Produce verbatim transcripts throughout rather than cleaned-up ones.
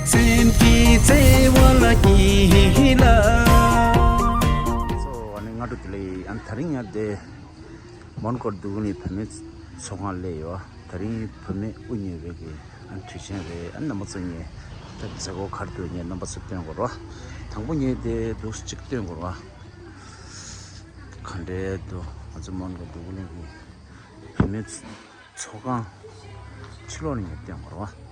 སེམས་ཀྱི་བརྩེ་བ་ལ་སྐྱིད་ལ། སོ་ཨ་ནི་སྔ་དྲོ་བདེ་ལེགས། ཨ་ནི་དེ་རིང་ཡང་དེ་མོན་གྷོ་འདུག་ནི་བུད་མེད་ཚོགས་ཁང་སླེབས་ཡོད། དེ་རིང་བུད་མེད་དབུ་བརྙེས་པའི་གི་ཨ་ནི་དུས་ཆེན་རེད། ཨ་ནི་རྣམ་པ་ཚོ་ངས་ད་མཛད་སྒོ་ག་རེ་འདུག་ངས་རྣམ་པ་ཚོ་སྟོན་དགོས་རེད་བ། དང་པོ་ངས་དེ་འདུག་གཅིག་སྟོན་དགོས་རེད་བ། ག་འདྲའི་འདུག་ང་ཚོ་མོན་གྷོ་འདུག་ནི་གི་བུད་མེད་ཚོགས་ཁང་ཕྱི་ལོགས་ནས་ངས་སྟོན་དགོས་རེད་བ།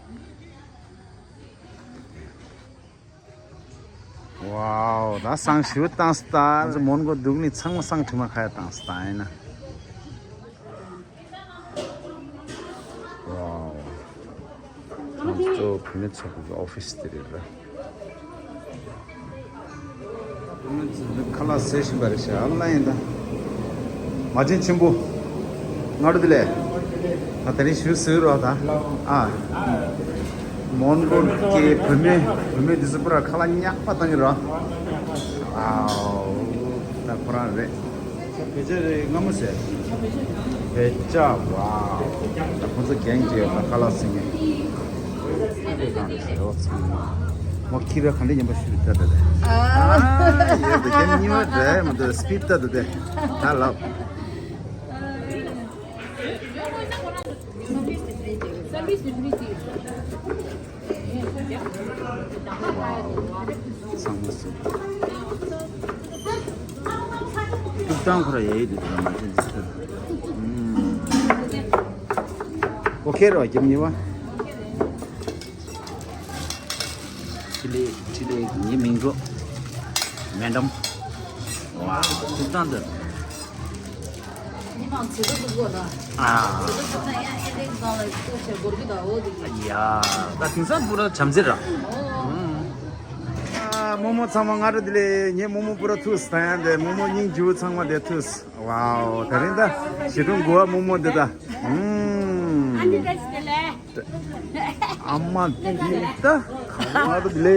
ཝའོ། ད་བསང་ཞིབ་བཏང་སྟ། ང་ཚོ་མོན་གྷོ་འདུག་ནི་ཚང་མ་བསང་དྲི་མ་ཁ་ཡ་བཏང་སྟ་ཡིན་ན། ཝའོ། ང་ཚོ་བུད་མེད་ཚོགས་པའི་ཨོ་ཕི་སི་དེ་རེད་ར། ཁ་ལག་ཟས་བཞིན་པ་རེད་ཤག་ཨ་ལ་ཡིན་ད། མ་བྱན་ཆེན་པོ། སྔ་དྲོ་བདེ་ལེགས། ད་དེ་རིང་ཞུ་ཟེར་རོགས་ད། ཨ། མོན་གྷོ་གི་བུད་མེད་བུད་མེད་འདི་ཚོ་པུ་ར་ཁ་ལག་ཉག་པ་བཏང་གི་རོགས། ཨའོ། ད་ཁོ་རང་རེད། བེ་ཅ་རེད་སྔ་མོ་ཟེར། བེ་ཅ་ཝའོ། ད་ཁོ་ཚོ་གན་གྱི་ཡོད་ད་ཁ་ལག་ཟིན་ངེས། མོ་ཁྱི་ར་ག་འདྲ་ཡིན་པ་ཞུ་ད་ད་ད། ཨ། ཡོད་ད་གན་གཉིས་པ་འདྲ་མ་ད་སི་པིཌ་ད་ད་ད། ད་ལབ། ཚང་མ་སུ། ཏུག་ཏང་ཁོ་ར་ཡེ་ཡེ་དུ་དུ་མ་ཅན་དུ་ཐུ། ཨོ་ཁེ་རོ་ཀྱི་མི་བ། ཁྲི་ལེ་ཁྲི་ལེ་ངའི་མིང་འགྲོ། མེ་འགྲམ། ཝ། ཏུག་ཏང་དུ། མི་མང་ཚེ་སྲོག་ཏུ་དགོས་ན། ཨ། ཚེ་སྲོག་ཏུ་ན་ཡང་ཨེ་འདྲའི་གང་ལ་ལྟོས་བྱ་སྒོར་གི་ད་འོ་དེ་གི། ཡ། ད་དེང་སང་པུ་ར་བྱམས་བརྩེ་ར། ཨོ། ཨ། རྨོ་མོ་ཚང་མ་སྔ་དྲོ་བདེ་ལེགས། ངའི་རྨོ་མོ་པུ་ར་ཐུགས་ད་ཡང་དེ་རྨོ་མོ་སྙིང་རྗེ་བོ་ཚང་མ་དེ་ཐུགས། ཝའོ། དེ་རིང་ད་ཞེ་སྒྲུང་དགུ་བ་རྨོ་མོ་འདི་ད། ཨུམ། ཨ་མ་འདི་ད་གང་བ་དུ་ལེ།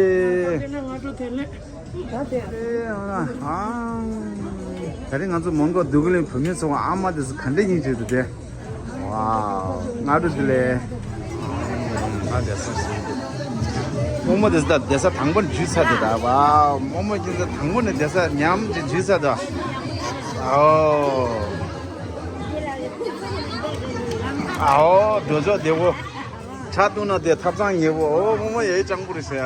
དེ་རིང་ང་ཚོ་མོན་གྷོ་འདུག་གླིང་བུད་མེད་ཚོགས་པ་ཨ་མ་དེ་ཚོ་ག་འདྲ་ཡིན་ཅེས་དུ་དེ། ཝའོ། སྔ་དྲོ་བདེ་ལེགས། ང་བདེ་སོང་ཟིན། རྨོ་མོ་དེ་ཚོ་ད་བསྡད་ས་དང་པོ་ནས་འཇུས་ཚར་དེ་ད། ཝའོ། རྨོ་མོ་ཁྱེད་ཚོ་དང་པོ་ནས་བསྡད་ས་ཉམས་ཀྱིས་འཇུས་ཚར་ད། ཨོ། ཨའོ། འགྲོ་ཕྱོགས་བདེ་བོ། ཆ་བཏུང་ན་དེ་ཐབ་ཚང་ཉེ་བོ། ཨོ། རྨོ་མོ་ཡའི་སྤྱང་པོ་རེད་ཟེར་ཡ།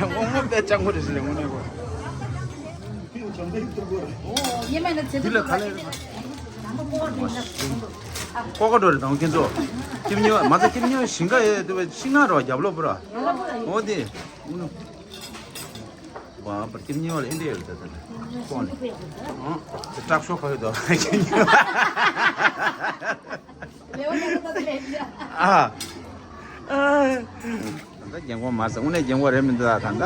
རྨོ་མོ་དཔེ་སྤྱང་པོ་རེད་ཟེར་ལེ་དངོས་གནས་གོ། འདི་ལ་ག་ལེར། ཀོ་ཀ་འགྲོ་རེད་དང་ཁྱེད་ཚོ། ཁྱེད་ཉོ་མ་ཚ་ཁྱེད་ཉོ་ཞིང་ཁ་ཡོད་དུ་བ་ཤིང་ནག་རོ་རྒྱབ་ལོ་པུ་ར། ཨོ་དེ། བ་པར་ཏིམ་ཉི་བར་ཨིན་དྲེ་ཡོད་ད་ད་ད། ཀོ་ནི། ཨོ། དེ་དྲག་ཤོག་ཁ་ཡོད་དོ། ཨ། ད་རྒན་གོག་མ་ཟེར་དངོས་གནས་རྒན་གོག་རེད་མི་འདུག་ད་ད།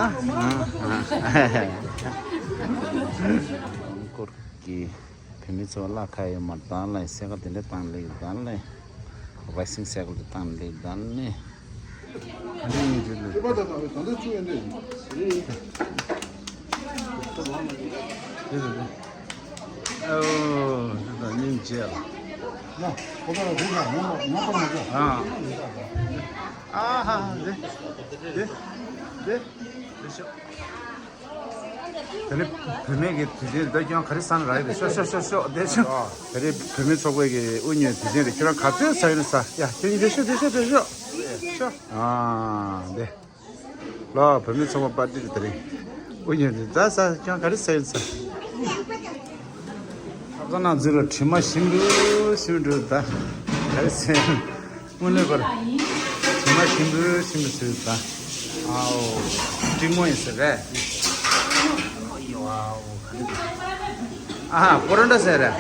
ཀོར་གི་བུད་མེད་ཚོ་ལ་ཁ་ཡོད་མ་ད་ལ་སེ་ག་དེ་འདྲ་བཏང་ལེ་ད་ལེ། རེ་སིང་སེ་ཀལ་དེ་བཏང་ལེ་ད་ལེ། ད་ནི་བུད་མེད་ཀྱི་དུས་ཆེན་འདི་ཁྱོད་ག་རེ་བསམ་རག་ཡོད་རེད། ཤོག་ཤོག་ཤོག་ཤོག་བསྡད་ཤོག་ད་རེས་བུད་མེད་ཚོགས་པའི་གི་དབུ་བརྙེས་དུས་ཆེན་རེད། ཁྱོད་རང་ག་ཚོད་ཟ་ཡོད་ན་ཟ། ཡ་ཁྱོད་གཉིས་བསྡད་ཤོག་བསྡད་ཤོག་བསྡད་ཤོག་ཤོག་ཨ་བསྡད། ལོ་བུད་མེད་ཚོགས་པ་པར་ཏི་རེད་ད་རེས། དབུ་བརྙེས་དུས་ད་ཟ་ཁྱོད་ག་རེ་ཟ་ཡོད་ན་ཟ། ཁ་ན་འཛུལ་ལ་དྲི་མ་ཞིམ་འགྲོ་ཞིམ་འགྲོ་ད། ག་རེ་ཟ་ཡོད་ན། དངོས་གནས་པར། དྲི་མ་ཞིམ་པོ་ཞིམ་པོ་ཟེར་ད། ཨའོ། འབྲིང་མོ་ཡིན་ཟེར་རེད། ཨའོ། ཨ་ཧ་ཀོ་རོན་ཌ་ཟེར་རེད།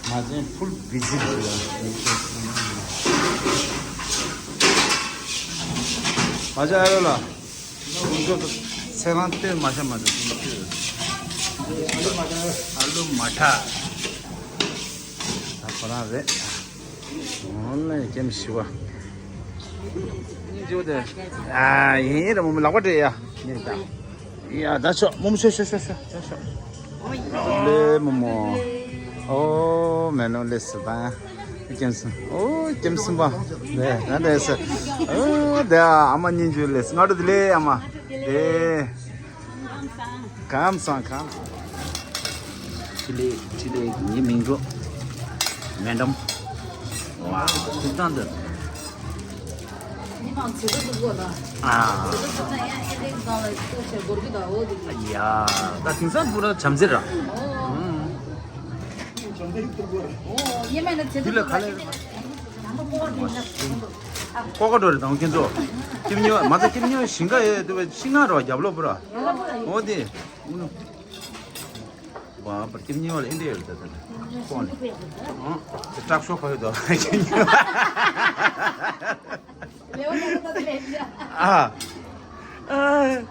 ང་ཚོའི་ཕུལ་བི་ཛི་རེད། མ་བྱ་ཨ་ཡོ་ལ། ཁོང་ཚོ་ཚེ་གང་ལྟོས་མ་བྱ་མ་བྱ་ཁོང་ཚོས། ཨ་ལུ་མ་ཁྲ། ད་ཁོ་རང་རེད། འོ་ན་ཀེམ་ཤི་བ། སྙིང་རྗེ་བོ་དེ། ཨ་ཡིན་རེད་མོ་མོ་ལག་པ་སྤྲད་ཡ། ཡིན་ད། ཡ་ད་ཤོག་མོ་མོ་ཤོག་ཤོག་ཤོག་ཤོག་ཤོག་ལེ་མོ་མོ། ཨོ་མེ་ནོ་ལེ་སི་ད། ཀེམ་སི། ཨོ་ཀེམ་སི་པ། དེ་ང་དེ་སི། ཨོ་དེ་ཨ་མ་གཉིས་འཇུ་ལེ་སི་ང་དུ་དེ་ལེ་ཨ་མ། དེ། ཁམས་སང་ཁམས་སང་། ཅི་ལེ་ཅི་ལེ་ངའི་མིང་འགྲོ། མེ་ཌམ། ཝའོ་ཐུགས་དང་འདོད། ཨ། ཡ། ད་དེང་སང་པུ་ར་བྱམས་བརྩེ་ར། དེ་ལ་ག་ལེ། ཀོ་ཀ་འགྲོ་རེད་དང་ཁྱེད་ཚོ། ཀིམ་ཉོ་མ་ཚ་ཀིམ་ཉོ་ཞིང་ཁ་ཡོད་དུ་བའི་ཤིང་ནགས་རོ་རྒྱབ་ལོ་པུ་ར། འོ་དེ། ཝ་པར་ཀིམ་ཉོ་ལ་ཨིན་དྲེ་ཡོད་ད་ད། ཀོ་ནི། ཨ། དེ་དྲག་ཤོག་ཕ་ཡོད་དོ། ཀིམ་ཉོ། ཨ། ཨ།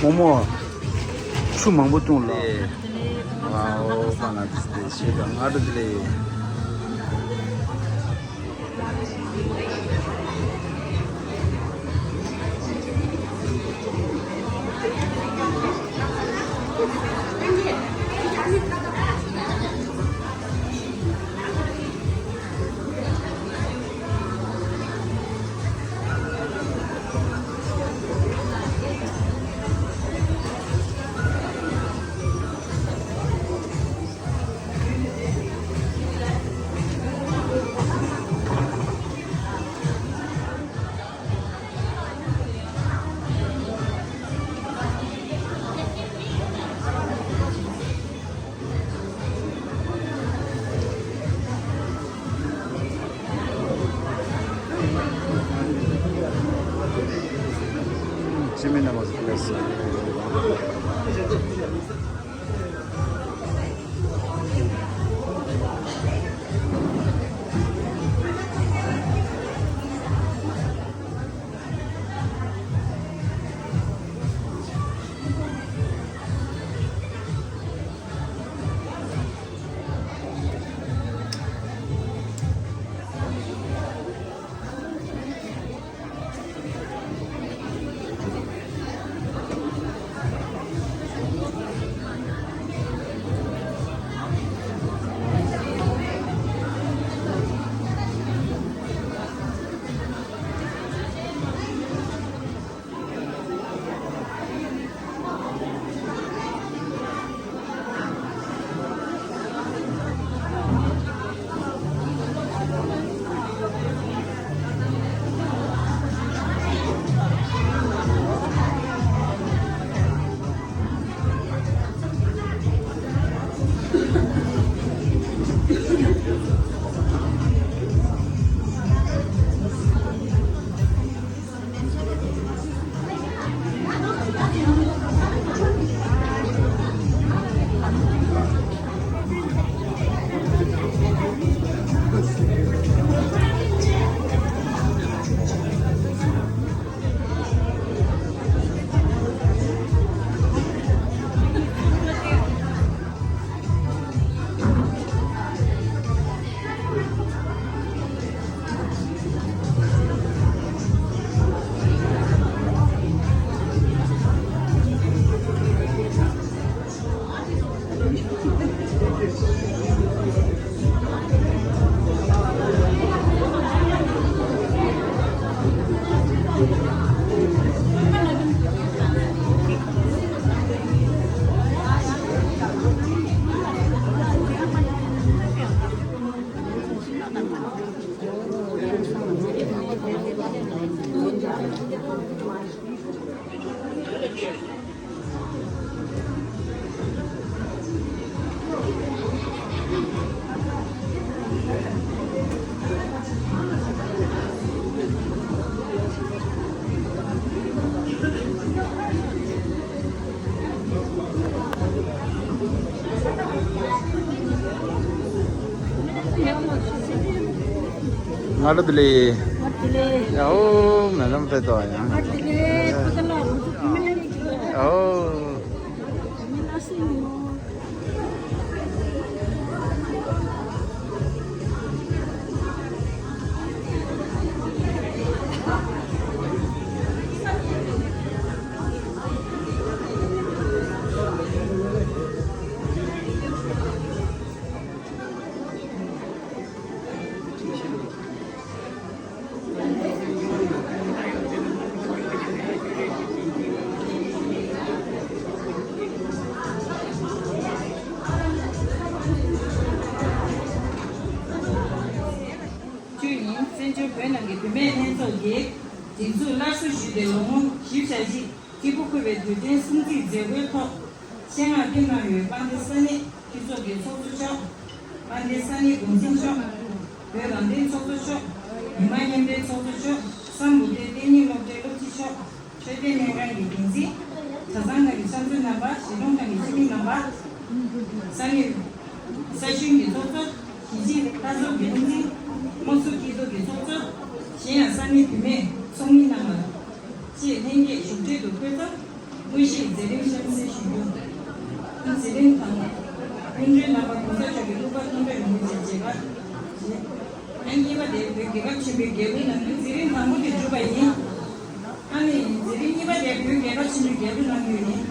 མོག་མོག་ཆུ་མང་པོ་བཏུང་ལ། ཨ་ཨོ་པ་ན་དེ་ཞེས་པ་ང་རུ་དེ་ལས། ང་ལ་དེ་ལས། ང་དེ་ལས། ཡའོ་མེ་ལམ་པེ་ཏོ་ཡང་། ང་དེ་ལས་ཕུ་ཏ་ལ་རུ་ཏུ་ཕུ་མེ་ལ་རི་ཀི་ལ། ཡའོ། མེ་ལ་སི་ཡོ། ཡིན། བཙན་བྱོལ་བོད་ནང་གི་བུད་མེད་ལྷན་ཚོགས་ཀྱིས་སྒྲིག་འཛུགས་སླར་གསོ་ཞུས་ཏེ་ལོ་ངོ་བཞི་བཞག་རྗེས་ཐད་ཕུགས་འཁུར་བའི་དུས་དྲན་སྲུང་བརྩིའི་མཛད་སྒོའི་ཐོག་ཆེད་མངགས་ཕེབས་གནང་བའི་དཔལ་ལྡན་ས་གནས་སྤྱི་ཚོགས་ཀྱི་ཚོགས་གཙོ་མཆོག་དཔལ་ལྡན་ས་གནས་འགོ་འཛིན་མཆོག་བོད་རང་བཙན་ཚོགས་གཙོ་མཆོག་མི་དམངས་མཉམ་འབྲེལ་ཚོགས་གཙོ་མཆོག་སམ་བྷོ་ཊའི་གཏན་ཉིན་སློབ་གྲྭའི་སློབ་སྤྱི་མཆོག་འཕྲོད་བསྟེན་ལྷན་ཁང་གི་འགན་འཛིན། གྲྭ་ཚང་ཁང་གི་ཕྱག་མཛོད་རྣམ་པ། གཞིས་གྲོང་ཁང་གི་འཐུས་མི་རྣམ་པ། ས་གནས་ས་གཞུང་གི་ཚོགས་གཙོ། གཞིས་བྱེས་ལྷན་ཚོགས་ཀྱི་དབུ་འཛིན། དམངས་གཙོ་སྐྱིད་སྡུག་གི་ཚོགས་གཙོ། གཞན་ཡང་ས་གནས་བུད་མེད་ཚོགས་མི་རྣམས་ལ་བཅས་ལྷན་རྒྱས་བཞུགས་གྲལ་དུ་འཁོད་སྐབས་དངོས་གཞིའི་མཛད་རིམ་གཤམ་གསལ་ཞུ་རྒྱུ། དེ་མཛད་རིམ་དང་པོ་སྐུ་མགྲོན་རྣམ་པ་གོང་ས་མཆོག་གི་ཐུགས་ཕན་གཏོང་ཕེབས་ཡོང་རྒྱུ་བཅས་བྱེད་པ། ཨ་ནི་གཉིས་པ་དེ་བོད་རྒྱལ་ཁབ་ཆེན་པོའི་རྒྱལ་གླུ་ནང་བཞིན་མཛད་རིམ་དང་པོ་དེ་གྲུབ་པ་ཡིན། ཨ་ནི་མཛད་རིམ་གཉིས་པ་དེ་བོད་རྒྱལ་ཁབ་ཆེན་པོའི་རྒྱལ་གླུ་ནང་བཞིན་ཡིན།